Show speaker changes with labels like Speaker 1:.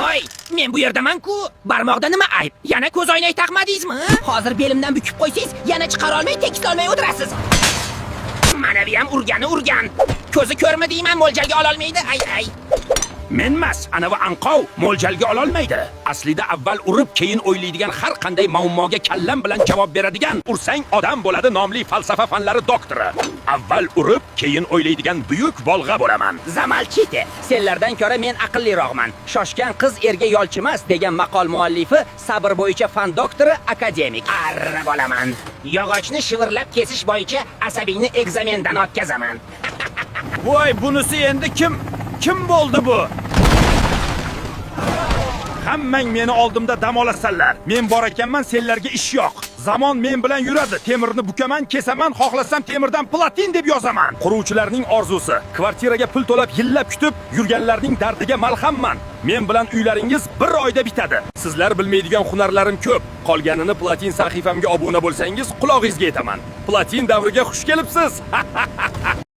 Speaker 1: Voy, men bu yerdaman-ku. Barmoqda nima ayb? Yana ko'zoynak taqmadingizmi? Hozir belimdan bukib qo'ysangiz, yana chiqara olmay, tekislolmay o'tirasiz. Manavi ham urgani urgan. Ko'zi ko'rma deyman, mo'ljalga ololmaydi. Ay ay.
Speaker 2: Menmas, anavi anqov mo'ljalga ololmaydi. Aslida avval urib, keyin o'ylaydigan, har qanday muammoga kallam bilan javob beradigan, ursang odam bo'ladi nomli falsafa fanlari doktori. Avval urib, keyin o'ylaydigan buyuk bolg'a bo'laman.
Speaker 1: Замолчите. Senlardan ko'ra men aqlliroqman. Shoshgan qiz erga yolchimas degan maqol muallifi, sabr bo'yicha fan doktori, akademik. Arra bo'laman. Yog'ochni shivirlab kesish bo'yicha asabingni ekzamendan o'tkazaman.
Speaker 2: Voy, bunisi endi kim? Kim bo'ldi bu? Hammang meni oldimda dam olasanlar. Men bor ekanman, senlarga ish yo'q. Zamon men bilan yuradi. Temirni bukaman, kesaman, xohlasam temirdan platin deb yozaman. Quruvchilarning orzusi, kvartiraga pul to'lab yillab kutib yurganlarning dardiga malhamman. Men bilan uylaringiz bir oyda bitadi. Sizlar bilmaydigan hunarlarim ko'p. Qolganini platin sahifamga obuna bo'lsangiz, qulog'ingizga aytaman. Platin davriga xush kelibsiz.